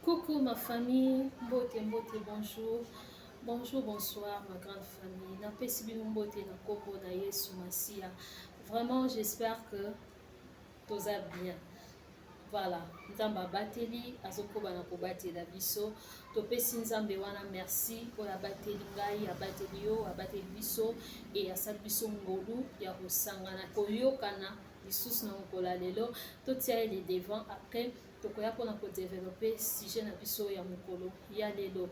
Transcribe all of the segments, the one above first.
Coucou ma famille, mbote mbote, bonjour. Bonjour, bonsoir ma grande famille. Napesi bino mbote na kombo na Yesu Masiya. Vraiment, j'espère que toza bien. Voilà, Nzambe abateli, azokoba na kobatela biso. Topesi Nzambe wana merci oyo abateli ngai, abateli yo, abateli biso et asali biso ngolu ya kosangana, koyokana lisusu na mokolo ya lelo. Totia ye le devant, après tokoya mpona kodevelope sujet na biso ya mokolo ya lelo.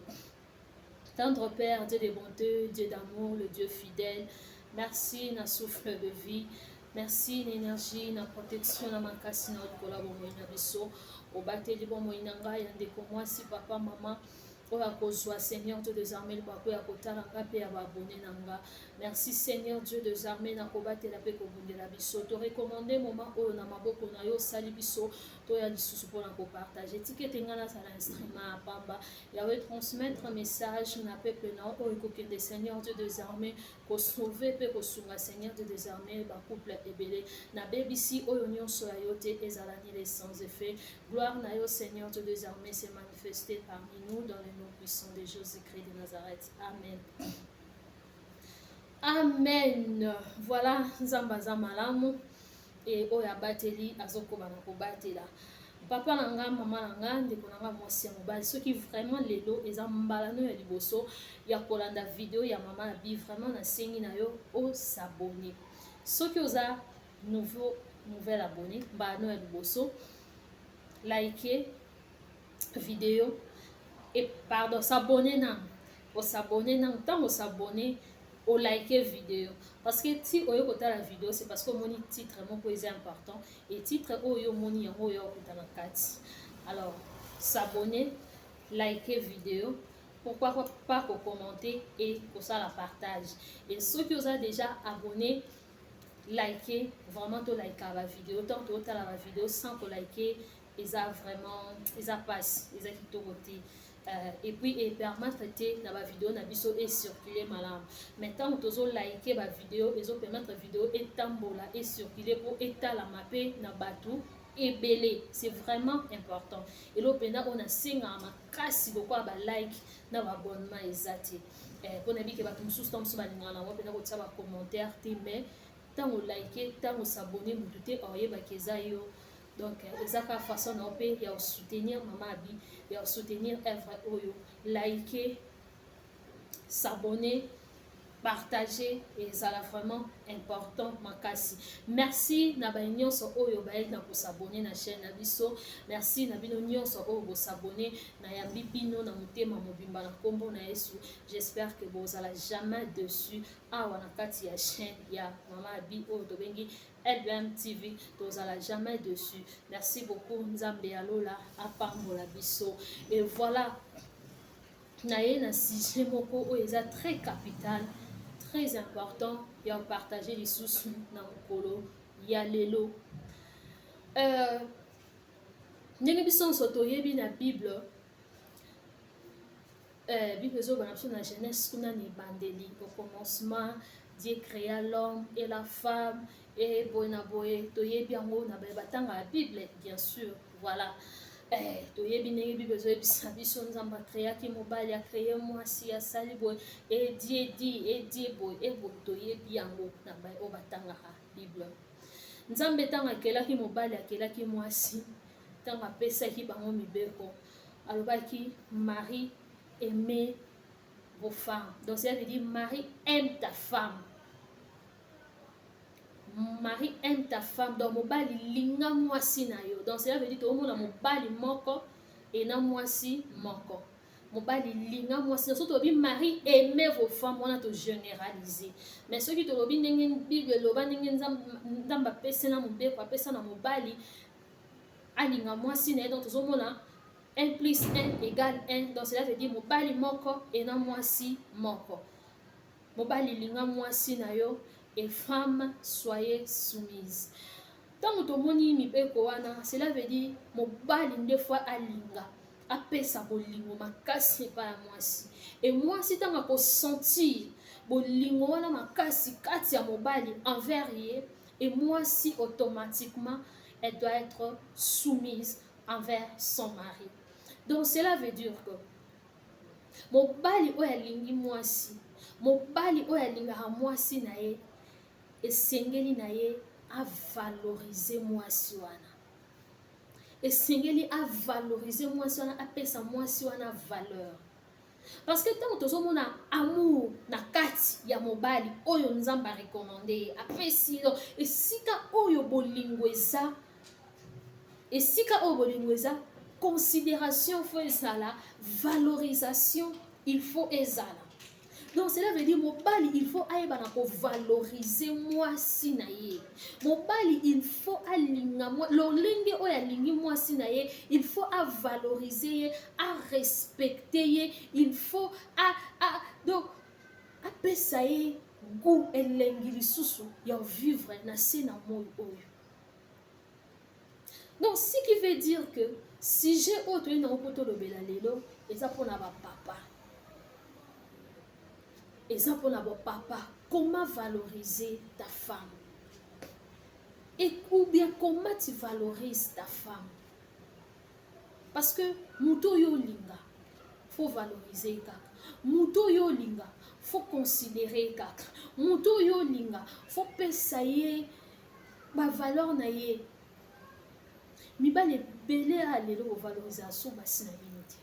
Tendre Père, Dieu de bonté, Dieu d'amour, le Dieu fidèle, merci na souffle de vie. Merci na énergie, na protection, na makasi na likolo ya bomoi na biso. Obateli bomoi na ngai ya ndeko mwasi, papa, mama oyo akozwa, Seigneur Dieu des armées, libaku ya kotala nga mpe ya baabone na nga. Merci Seigneur Dieu des armées na kobatela mpe kobundela biso. Torekomande moment oyo na maboko na yo, osali biso toya lisusu mpona kopartage. Tika ete ngai nazala instrument ya pamba Yawe, transmettre message na peuple na oyo ekokende, Seigneur Dieu des armées, kosauve mpe kosunga, Seigneur Dieu des armées, bacouple ebele. Nabebisi oyo nyonso ya yo te, ezala nile sans effet. Gloire na yo, Seigneur Dieu des armées, s'est manifestée parmi nous dans le nom puissant de Jésus-Christ de Nazareth. Amen. Amen. Voilà, Nzambe aza malamu e oyo abateli azokoba na kobatela. Papa na nga, mama na nga, ndeko na nga mwasi ya mobali, soki vraiment lelo eza mbala no ya liboso ya kolanda video ya mama na bi, vraiment nasengi na yo osabone. Soki oza nouveau, nouvel abonné, mbala no ya liboso, like video et pardon, s'abonner nanu, osabone nanu. Ntango osabone, olike video, parce que ti oyo kotala video, c'est parce que omoni titre moko eza important et titre oyo omoni yango oyo okuta na kati. Alors s'abonner, liker vidéo, pourquoi pas kocommenter et kosala partage. Et soki oza déjà abonné, liker vraiment. Tolika bavideo, ntango totala bavideo sans kolike, eza vraiment, eza pasi, eza kitoko te. Et puis epermettre te na bavideo na biso ecircule malamu. Mais ntango tozolike bavideo, ezopermettre video etambola, ecircule mpo etalama mpe na bato ebele. C'est vraiment important. Eloko mpenza oyo nasengaka makasi lokola balike na baabonnement eza te, mpo nayebi ke bato mosusu, ntango mosusu balingaka nango mpenza kotia bacommentaire te. Mais ntango olike, ntango osabone, motu te oyebaki eza yo. Donc eza kaka façon na yo mpe ya kosoutenir mama Abi, ya kosoutenir œuvre oyo. Like, s'abonner, partager, ezala vraiment important makasi. Merci na baye nyonso oyo bayei na kosabone na chaîne na biso. Merci na bino nyonso oyo bosabone. Nayambi bino na motema mobimba na nkombo na Yesu. J'espère que bozala jamais déçu awa na kati ya chaîne ya mama Abi oyo tobengi LBM TV. Tozala jamais déçu. Merci beaucoup. Nzambe ya lola apambola biso. Et voilà, na ye na sujet moko oyo eza très capital, très important ya kopartage lisusu na mokolo ya lelo. Ndenge biso nyonso toyebi na Bible, Bible ezoloba na biso na Genèse kuna na ebandeli: "Au commencement, Dieu créa l'homme et la femme." E boye na boye, toyebi yango na baye batanga ya Bible, bien sûr. Voilà, toyebi ndenge Bible ezoyebisa biso: Nzambe akreaki mobali, akreye mwasi, asali boye, edi edi edi boye eboye. Toyebi yango na baye oyo batangaka Bible. Nzambe, ntango akelaki mobali, akelaki mwasi, ntango apesaki bango mibeko, alobaki: "Mari, aimez vos femmes." Donc cela veut dire: mari, aime ta femme. Mari, aime ta femme. Donc mobali, linga mwasi na yo. Donc cela veut dire toomona mobali moko e na mwasi moko. Mobali, linga mwasi na. Soki tolobi "mari, aimez vos femmes", wana togénéraliser. Mais soki tolobi ndenge Bible eloba, ndenge Nzambe apesi na mobeko, apesa na mobali alinga mwasi na ye, donc tozomona 1 plus 1 égale 1. Donc cela veut dire mobali moko e na mwasi moko. Mobali, linga mwasi na yo, et femme, soyez soumise. Ntango tomoni mibeko wana, cela veut dire mobali nde faut alinga, apesa bolingo makasi epai ya mwasi. E mwasi, ntango akosentir bolingo wana makasi kati ya mobali envers ye, e mwasi automatiquement, elle doit être soumise envers son mari. Donc cela veut dire que mobali oyo alingi mwasi, mobali oyo alingaka mwasi na ye, esengeli na ye avalorize mwasi wana. Esengeli avalorize mwasi wana, apesa mwasi wana valeur. Parce que ntango tozomona amour na kati ya mobali oyo Nzambe arecommande ye, apesi yo esika oyo bolingo eza, esika oyo bolingo eza, considération faut ezala, valorisation il faut ezala. Donc cela veut dire mobali il faut ayeba na kovaloriser mwasi na ye. Mobali il faut alinga lolenge oyo alingi mwasi na ye, il faut avaloriser ye, arespecter ye, il faut a, a, donc apesa ye goût elengi lisusu ya vivre na se na moi oyo. Donc ce qui veut dire que sujet oyo toyei nango mpo tolobela lelo eza mpona bapapa, eza mpona bapapa. Comment valoriser ta femme et ou bien comment tu valorises ta femme? Parce que moto oyo olinga faut valoriser kaka, moto oyo olinga faut considérer kaka, moto oyo olinga faut pesa ye bavaleur na ye. Mibali ebele ya lelo kovalorisation basi na bino te,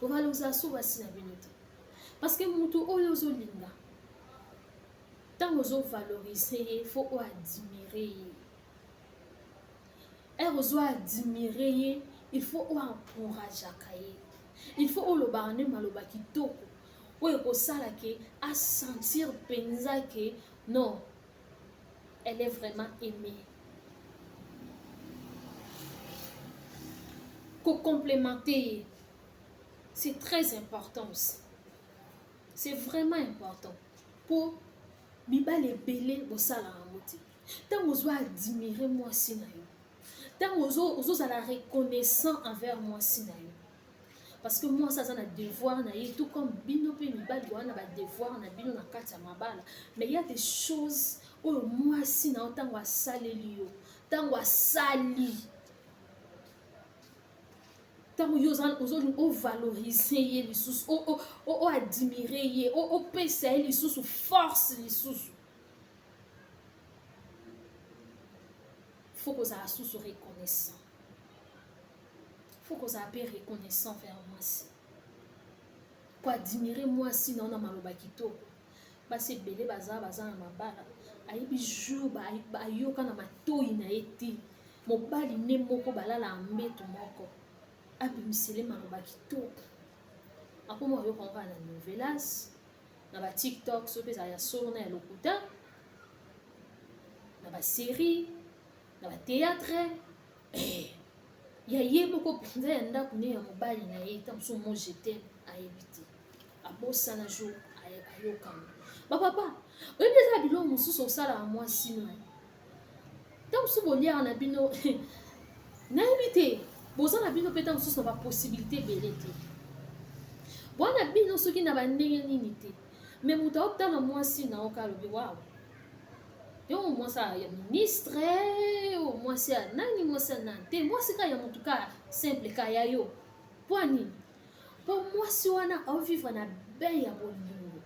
kovalorisation basi na bino te. Parce que moto oyo ozolinga, ntango ozovalorize ye, faut oadmire ye. Ere ozoadmire ye, il faut oencourageaka ye, il faut olobaka nde maloba kitoko oyo ekosala ke asentir mpenza ke non, elle est vraiment aimée. Kocomplémenter ye, c'est très important aussi, c'est vraiment important. Po mibali ebele bosala yango te. Ntango ozo admire mwasi na yo, ntango ozozala reconnaissant envers mwasi na yo, parce que mwasi aza na devoir na ye, tout comme bino mpe mibali boza na badevoir na bino na kati ya mabala. Mais il y a des choses oyo mwasi na yo ntango asaleli yo, ntango asali, ntango yo ozolinga ovalorize ye lisusu, oadmire ye, opesa ye lisusu force lisusu, faut kozala susu reconnaissant, faut kozala mpe reconnaissant vers mwasi, koadmire mwasi na yo na maloba kitoko. Basi ebele baza na mabala, ayebi jour ayoka na matoi na ye te mobali nde moko balala mbeto moko abimisele maloba kitoko. Akoma oyoka kaka na novelas, na batiktok, so mpe ezala ya solo na ya lokuta, na basérie, na bathéâtre, ya ye moko mpenza ya ndako nde ya mobali na ye. Ta mosusu mo je t'aime ayebi te, abosana jour ayokanga. Bapapa, oyebi eza biloko mosusu osalaka mwasi no, ta mosusu boliaka na bino, nayebi te, boza na bino mpe ta mosusu na bapossibilité ebele te, bwana bino soki na bandenge nini te, mais moto aotala mwasi na oka alobi: "Waw, yo mwasi ya ministre, o mwasi ya nani, mwasi ya nani te, mwasi kaka ya motu ka simple ka ya yo." Mpo nini? Mpo mwasi wana aovivre na bain ya bolingo,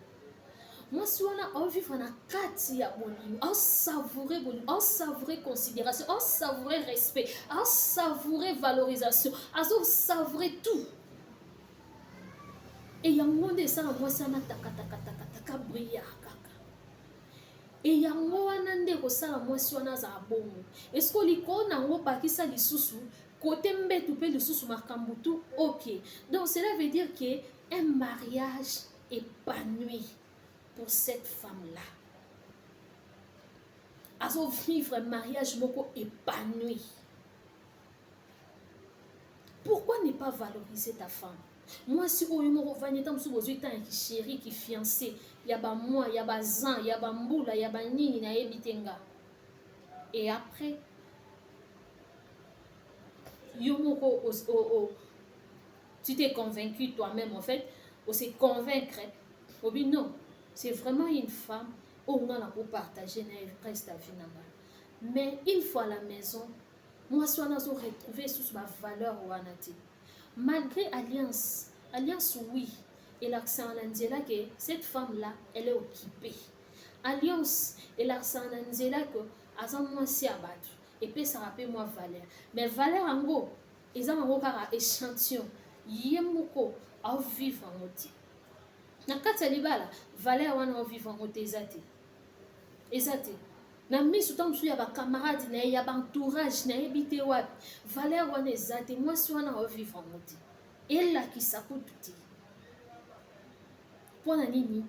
mwasi wana aovivre na kati ya bolingo, aosavoure bolingo, aosavoure considération, aosavoure respect, aosavoure valorisation, azosavoure tout. E yango nde esala mwasi wana takatakataka bria kaka. E yango wana nde ekosala mwasi wana azala bongo. Eske likolo na yango bakisa lisusu kote mbetu mpe lisusu makambo tu, ok. Donc cela veut dire que un mariage épanoui pour cette femme là, azovivre mariage moko épanoui. Pourquoi ne pas valoriser ta femme? Mwasi oyo moko ovandi, ta mosusu bozwi ntan ya kichéri, kifiancé, ya bamois, ya bazan, ya bambula, ya banini, nayebi te nga. Et après yo moko tu t'es convaincu toi-même, en fait ose convaincre, obi non, c'est vraiment une femme oyo nga na kopartage na ye reste ya vie na nga. Mais une fois à la maison, mwasi wana azoretrouve lisusu bavaleur wana te. Malgré alliance, alliance oui, elakisaka na nzela ke cette femme là, elle est occupée. Alliance elakisaka na nzela ke aza mwasi ya bato, epesaka mpe mwa valeur. Mais valeur yango eza nango kaka échantillon, ye moko aovivre yango te na kati ya libala. Valeur wana aovivre yango te, eza te, eza te na miso ntango mosusu ya bacamarade na ye, ya baentourage, nayebi te wapi. Valeur wana eza te, mwasi wana aovivre yango te, elakisa kutu te. Mpo na nini?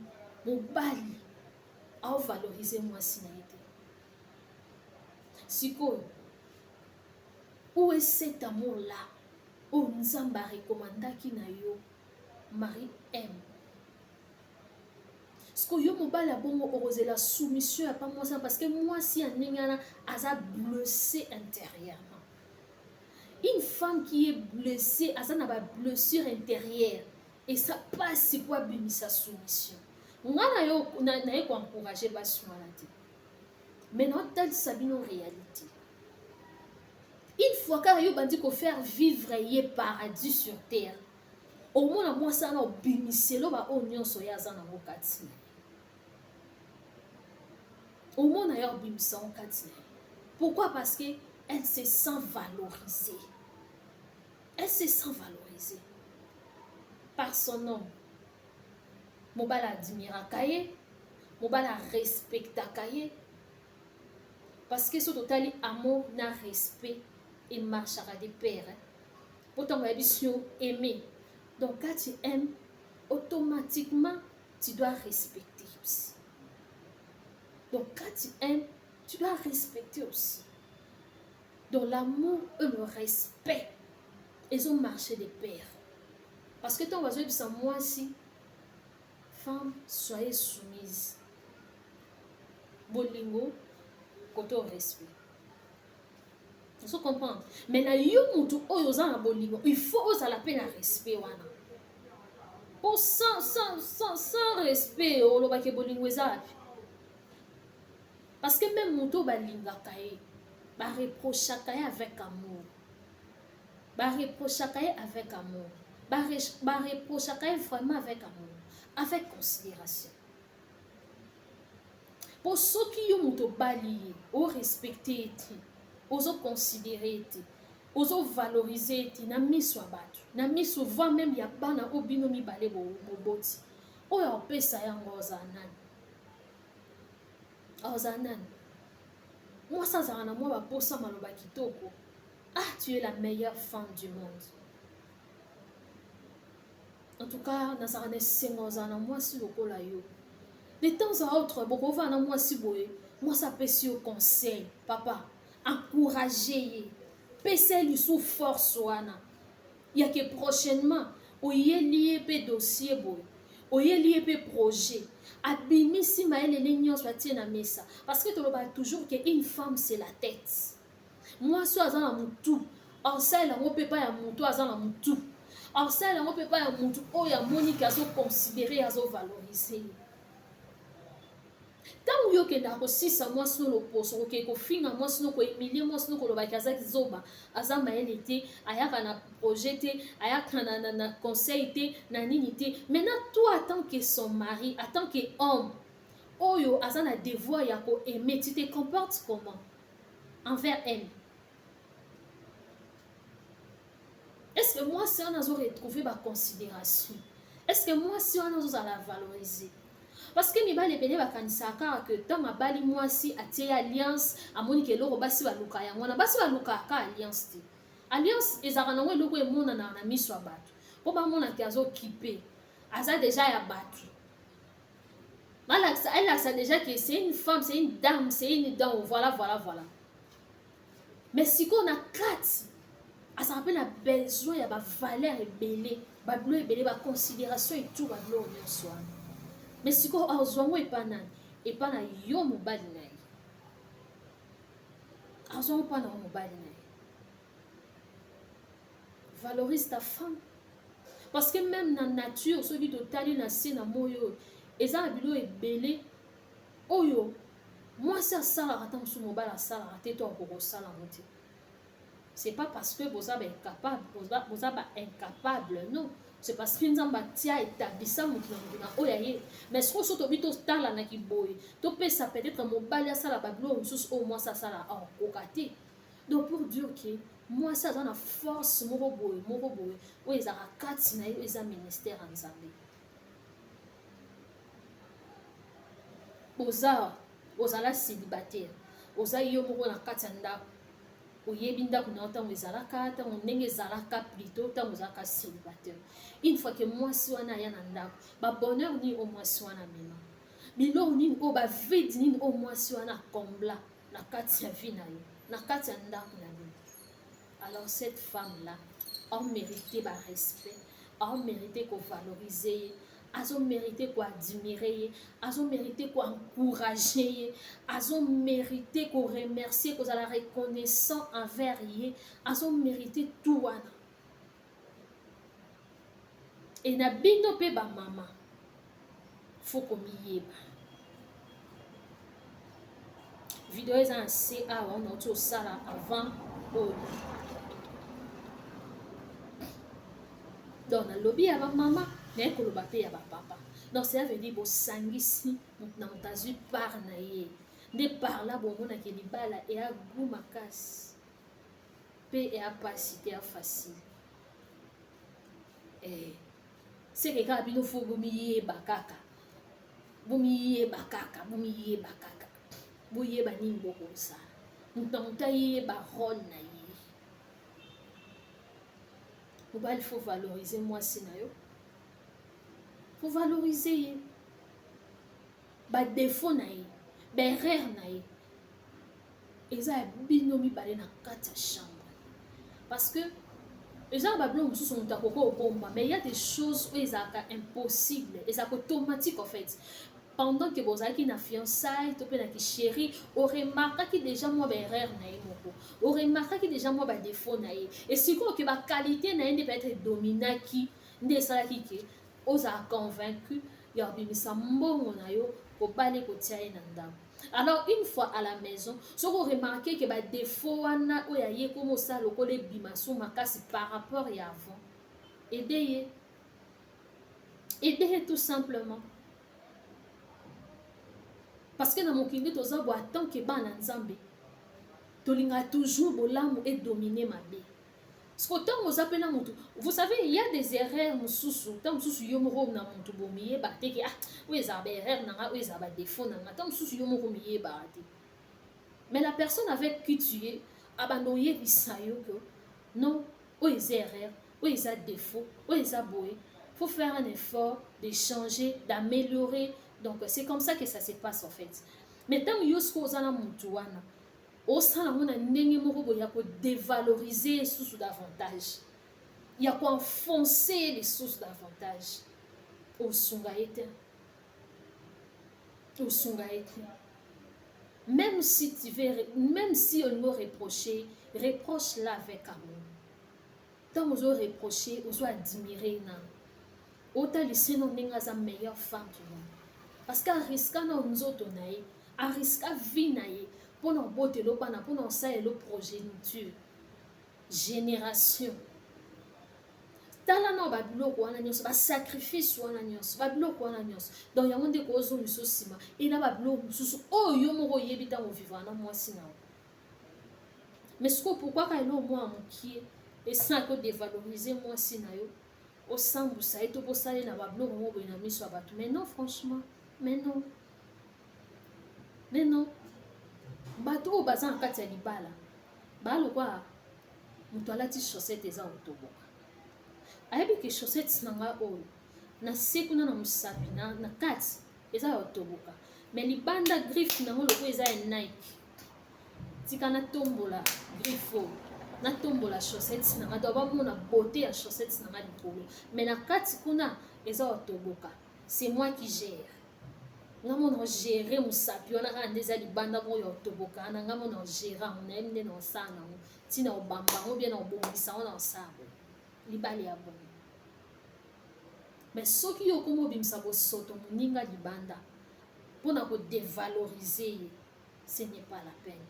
Mobali aovalorize mwasi na ye te. Sikoyo, où est cet amour là oyo Nzambe arekomandaki na yo, Marie M? Sikoyo yo mobali ya bongo, okozela soumission ya pa mwasi, parce que mwasi ya ndenge wana aza blessé intérieurement. Une femme qui est blessée, aza na bablessure intérieure, esa mpasi po abimisa soumission. Nga na yo naye koencourage basi wana te, mais naotalisa bino réalité. Une fois kaka yo bandi kofaire vivre ye paradis sur terre, omona mwasi wana obimiselo baoyo nyonso ye aza nango kati na ye. Omona ye obimisa ngo kati na ye. Pourquoi? Parce que elle se sent valorisée, elle se sent valorisée par son homme. Mobali admiraka ye, mobali arespectaka ye, parce que so totali, amour na respect emarchaka de pair. Po ntango oyebisi yo aimer, donc quand tu aimes, automatiquement tu dois respecter aussi. Donc quand tu aimes, tu dois respecter aussi. Donc l'amour et le respect ezomarcher de pair, parce que ntango bazoyebisa mwasi: "Femme, soyez soumise", bolingo kote au respect, ozo comprendre. Mais na yo motu oyo oza na bolingo, il faut ozala mpe na respect wana, po sans respect, olobaki bolingo eza wapi? Parce que même moto oyo balingaka ye, bareprochaka ye avec amour, bareprochaka ye avec amour, bareprochaka ye vraiment avec amour, avec considération. Mpo soki yo moto obali ye, orespecte ye te, ozoconsidere ye te, ozovalorize ye te na miso ya bato, na miso voire même ya bana oyo bino mibale boboti, oyo apesa yango ozala nani? Ozala nani? Mwasi azalaka na mwa baposa maloba kitoko: "Ah, tu es la meilleure femme du monde. En tout cas, nazalaka na esengo ozala na mwasi lokola yo." De temps à autre, bokovanda na mwasi boye, mwasi apesi yo conseil, papa, encourage ye, pesa ye lisusu force wana yake. Prochainement oyeli ye mpe dossier boye, oyeli ye mpe projet, abimisi mayelele nyonso, atie na mesa, parce que tolobaka toujours que une femme, c'est la tête. Mwasi oyo aza na motu, aosalela yango mpe pa ya motu aza na motu, aosalela yango mpe pa ya motu oyo amoniki, azoconsidere, azovalorize ye. Ntango yo okendaka kosisa mwasi no loposo, kokende kofinga mwasi no, kohumilie mwasi no, kolobaki aza zoba, aza mayele te, ayaka na projet te, ayaka na conseil te, na nini te. Maintenant toi, en tant que son mari, en tant que homme oyo aza na devoir ya koaimer, tu te comportes comment envers elle? Est ce que mwasi wana azoretrouve baconsidération? Est ce que mwasi wana azozala valoriser? Parce que mibali ebele bakanisaka kaka ke ntango abali mwasi, atie ye alliance, amoniki eloko basi baluka yango wana. Basi balukaka ka alliance te. Alliance ezalaka nango eloko emonanaka na miso ya bato, mpo bamonake azokipe, aza deja ya bato, balakisa, elakisa déjà que c'est une femme, c'est une dame, c'est une dame, voilà, voilà, voilà. Mais sikoyo na kati azalaka mpe na besoin ya bavaleur ebele, babilo ebele, baconsidération et tout, babiloko nyonso wana. Mais sikoyo azwa yango epa nani? Epa na yo mobali na ye. Azwa yango mpa na yo mobali na ye. Valorise ta femme, parce que même na nature, soki totali na se na moi oyo, eza na biloko ebele oyo mwasi asalaka, ta mosusu mobali asalaka te, to akoki kosala yango te. C'est pas parce que boza ba incapable, boza ba incapable, non. C'est parce que Nzambe atia établissa moto na moto na oyo ya ye. Mais soki so tobi totalanaki boye, topesa peut-être mobali asala babiloko mosusu oyo mwasi asala akokoka te. Donc pour dire que mwasi aza na force moko boye moko boye oyo ezalaka kati na ye, oyo eza ministère ya Nzambe. Oza ozala célibataire, oza yo moko na kati ya ndako, oyebi ndako na yo ntango ezalaka, ntango ndenge ezalaka, plutôt ntango ozalaka célibataire. Une fois que mwasi wana aya na ndako, babonheur nini oyo mwasi wana amema, biloko nini oyo, bavide nini oyo mwasi wana akombla na kati ya vie na yo, na kati ya ndako na bino. Alors cette femme là amérite barespect, amérite kovaloriser ye, azomérite koadmirer ye, azomérite koencourager ye, azomérite koremercier, kozala reconnaissant envers ye, azomérite tout wana. E na bino mpe bamama, faut komiyeba. Video eza na se awa, nauti osala avant oyo. Donc nalobi ya bamama, naye koloba mpe ya bapapa. Donc cela veut dire bosangisi, moto na moto azwi part na ye. Nde par là bomonaki libala eya gu makasi mpe eya pasi te, ya facile. Seke kaka bino faut bomiyeba kaka, bomiyeba kaka, bomiyeba kaka, boyeba nini bokosala. Moto na moto ayeba rôle na ye. Mobali, faut valoriser mwasi na yo, faut valoriser ye. Badéfaut na ye, baerreur na ye, eza ya bino mibale na kati ya chambre, parce que eza na babiloko mosusu moto akoki obomba, mais il y a des choses oyo ezalaka impossible, ezalaka automatique en fait. Pendant que bozalaki na fiançaille to mpe na kichéri, oremarkaki déjà mwa baerreur na ye moko, oremarkaki déjà mwa badéfaut na ye. E sikoyo ke baqualité na ye nde peut-être dominaki, nde esalaki ke ozala convaincu ya kobimisa mbongo na yo, kobala, kotia ye na ndako. Alors une fois à la maison, soki oremarquer ke badéfaut wana oyo aye komi osala lokola ebima so makasi par rapport ya avant, aide ye, aide ye tout simplement. Parce que na mokili nde toza bo, tant que bana Nzambe, tolingaka toujours bolamu edomine mabe. Parce que ntango oza mpe na motu, vous savez, il y a des erreurs mosusu, ntango mosusu yo moko na motu bomiyeba te ke ah, oyo ezala baerreur na nga, oyo ezala badéfaut na nga. Ntango mosusu yo moko miyebaka te, mais la personne avec qui tu es abanda oyebisa yo que non, oyo eza erreur, oyo eza défaut, oyo eza boye, faut faire un effort de changer, d'améliorer. Donc c'est comme ça que ça se passe en fait. Mais ntango yo sikoyo oza na motu wana, osala yango na ndenge moko boye ya kodévaloriser lisusu davantage, ya koenfoncer lisusu davantage, osunga ye te, osunga ye te. Même si tu veux, même si olingi reprocher, reproche là avec amour. Ntango ozo reprocher, ozo admirer nano, otalisi no ndenge aza meilleure femme du monde, parce que ariska na nzoto na ye, ariska vie na ye mpona obotela bana, mpona osalela progéniture, génération. Tala na babiloko wana nyonso, basacrifice wana nyonso, babiloko wana nyonso. Donc yango nde kozongisa nsima e na babiloko mosusu oyo yo moko oyebi ntango ovivre na mwasi na yo. Mais sikoyo, pourquoi ka eloko mwa mokie esalaki odévaloriser mwasi na yo, osambusa ye to bosalela babiloko moko boye na miso ya bato? Mais non, franchement, mais non, mais non. Bato oyo baza na kati ya libala balokwa moto alati chaussette eza kotoboka, ayebi ke chaussette na ngai oyo na se kuna na mosapi na kati eza ya kotoboka, mais libanda griffe nango lokola eza ya Nike, tika natombola griffe oyo, natombola chaussette na ngai, to bamona beauté ya chaussette na ngai likolo, mais na kati kuna eza kotoboka. C'est moi qui gère, nga mona ogérer mosapi wana kaka nde eza libanda moko ya kotoboka wana. Nga mona ogérer yango, nayebi nde na osala nango, ntina obamba yango bien, na obongisa yango, na osala boye. Libala ya bongo. Mais soki yo okómi obimisa bosoto moninga libanda mpona kodévaloriser ye, ce n'est pas la peine.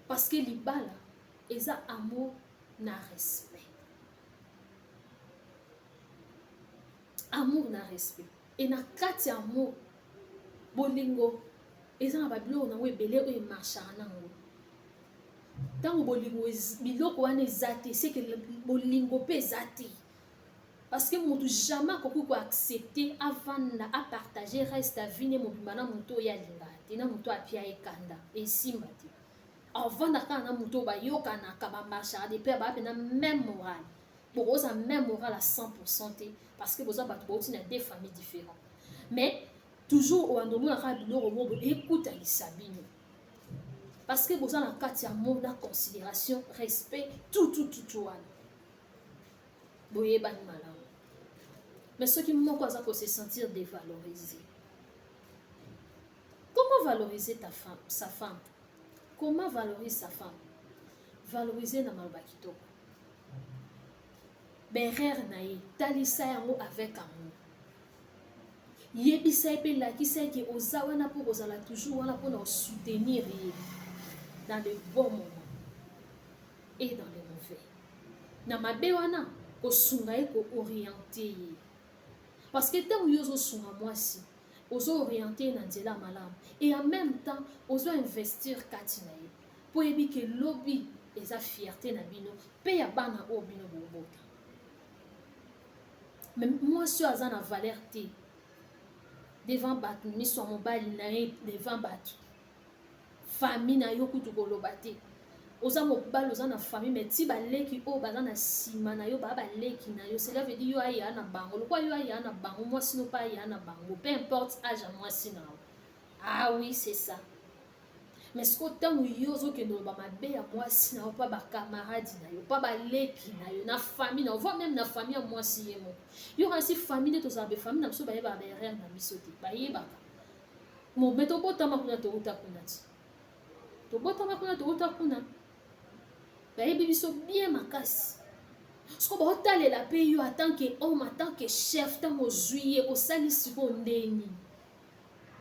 Parce que libala eza amour na respect. Amour na respect. Et na kati ya amour, bolingo eza na babiloko nango ebele oyo emarchaka nango. Ntango bolingo biloko wana eza te, c'est que bolingo mpe eza te. Parce que moto jamais akoki koaccepte avanda apartage reste ya vie ne mobimba na moto oyo alingaka te, na moto apia ye kanda, esimba te. Avanda kaka na moto oyo bayokanaka, bamarchaka de pair, baa mpe na même morale. Bokoza même morale à 100% te parce que boza bato bauti na deux familles différentes. Mais toujours obanda omona kaka biloko moko boye ekutanisa bino. Parce que boza na kati ya amour, na considération, respect, tout, tout, tout, tout wana. Boyebani malamu. Mais soki moko aza ko se sentir dévalorisé. Comment valoriser ta femme, sa femme? Comment valoriser sa femme? Valoriser na maloba kitoko. Berere na ye, talisa yango avec amour. Yebisa ye pe lakisa ye ke oza wana po kozala toujours wana po na soutenir ye dans le bon moment et dans le mauvais. Na mabe wana kosunga ye, ko orienter ye. Parce que ntango yo ozosunga mwasi, ozo orienter ye na nzela malamu et en même temps ozo investir kati na ye po oyebi ke lobi eza fierté na bino pe ya bana oyo bino bobota. Mais mwasi oyo aza na valeur te devant bato, miso ya mobali na ye devant bato, famille na yo kutu koloba te. Oza mobali, oza na famille, mais ti baleki oyo baza na nsima na yo, baa baleki na yo, cela veut dire yo aya na bango, lokwa yo aya na bango, mwasi no mpe aya na bango, peu importe âge ya mwasi na yo. Ah oui, c'est ça. Mais sikoyo ntango yo ozokende oloba mabe ya mwasi na yo mpa bakamaradi na yo, mpa baleki na yo, na famille na yo, voire même na famille ya mwasi ye moko, yo kasi famille nde tozala be famille na biso bayebaka baerreur na biso te, bayebaka mo me tobotama kuna, touta kuna ti tobotama kuna, touta kuna, bayebi biso bien makasi. Sikoyo baotalela mpe yo en tant que homme, en tant que chef, ntango ozwi ye osali sikoyo ndeni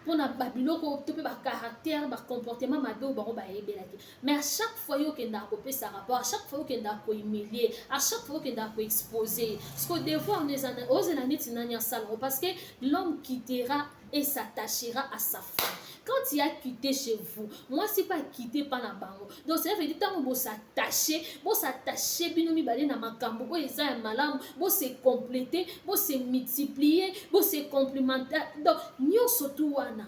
mpona babiloko to mpe bacaractère, bacomportement mabe oyo bango bayebelaki. Mais à chaque fois yo okendaka kopesa rapport, à chaque fois yo okendaka kohumilie, à chaque fois yo okendaka koexpose, sikoyo devoir no eza ozela neti nani asalango? Parce que l'homme quittera et s'attachera à sa femme. Quand il a quitté chez vous, mwasi mpe akite mpa na bango. Donc cela veut dire ntango bos'attache, bos'attache bino mibale na makambo oyo eza ya malamu, bose compléter, bose multiplier, bose complémenter. Donc nyonso tu wana,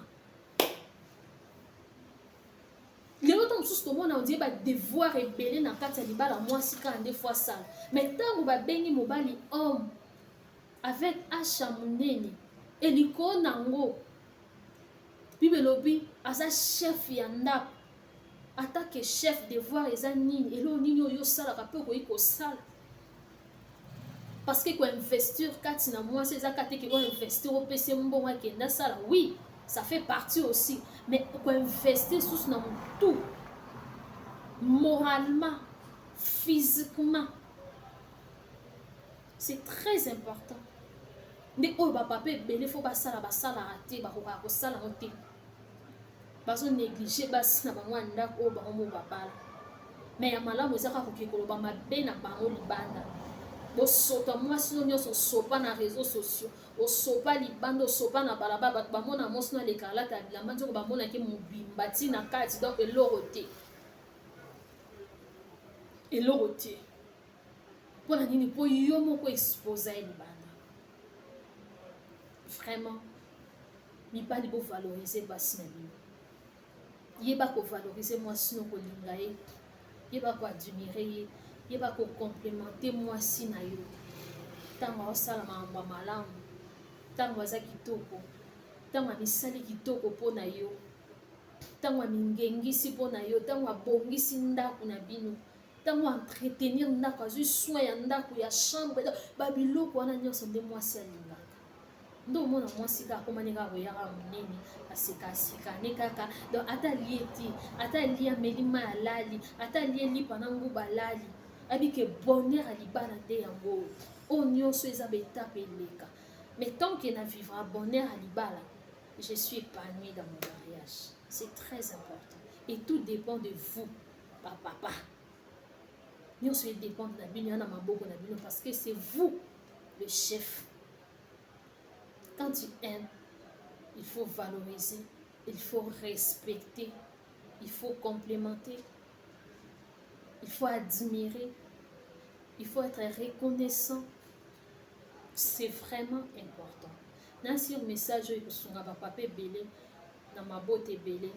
lelo ntango mosusu tomona ondie badevoir ebele na kati ya libala, mwasi kaka nde fo asala. Mais ntango babengi mobali homme avec H ya monene, elikolo nango Bible elobi aza chef ya ndako. Atake chef, devoir eza nini? Eloko nini oyo osalaka mpe okoki kosala? Parce que koinvestir kati na mwasi eza kaka te ke oinvestir, opesi mbongo akende asala. Oui, ça fait partie aussi, mais koinvestir susu na motu moralement, physiquement, c'est très important. Nde oyo bapapa ebele fo basala, basalaka te, bakokaka kosala yango te, bazonéglige basi na bango ya ndako oyo bango mo babala. Mais ya malamu eza kaka koke koloba mabe na bango libanda. Bosota mwasi no nyonso, osopa na réseaux sociaux, osopa libanda, osopa na balabala, bato bamona mwasi no aleka alata bilamba nzoko, bamonaki mobimba ntina kati, donc eloko te, eloko te. Mpona nini? Mpo yo moko expose ye libanda. Vraiment, mibali, bovalorize basi na bino. Yeba kovalorize mwasi no, kolinga ye, yeba koadmire ye, yeba kocomplémente mwasi na yo ntango aosala makambo ya malamu, ntango aza kitoko, ntango amisali kitoko mpo na yo, ntango amingengisi mpo na yo, ntango abongisi ndako na bino, ntango entretenir ndako, azwi soin ya ndako, ya chambre, babiloko wana nyonso nde mwasi alingaka. Nde omona mwasi kaka akomani kaka koyaka monene, asekaseka ne kaka. Donc ata alie te, ata alie, ameli mai, alali, ata alie lipa na nguba, alali, ayebi ke bonheur ya libala nde yango oyo nyonso eza baetape eleka. Mais tant que na vivra bonheur ya libala, je suis épanoui dans mon mariage. C'est très important et tout dépend de vous. Bapapa, nyonso edépendre na bino, ya na maboko na bino, parce que c'est vous le chef. Quand tu aimes, il faut valoriser, il faut respecter, il faut complémenter, il faut admirer, il faut être reconnaissant. C'est vraiment important. Nasir message oyo ekosunga bapapa ebele na mabota ebele.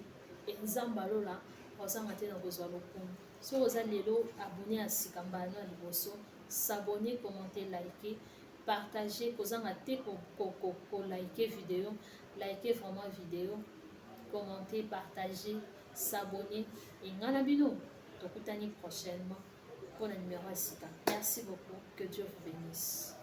E Nzambe alola ozanga te na kozwa lokumu. Soki oza lelo abonné ya sika, mbala ya liboso, s'abonner, commenter, liker, partager. Kozanga te kolike vidéo, like vraiment vidéo, commenter, partager, s'abonner. E ngai na bino tokutani prochainement mpona numéro ya sika. Merci beaucoup, que Dieu vous bénisse.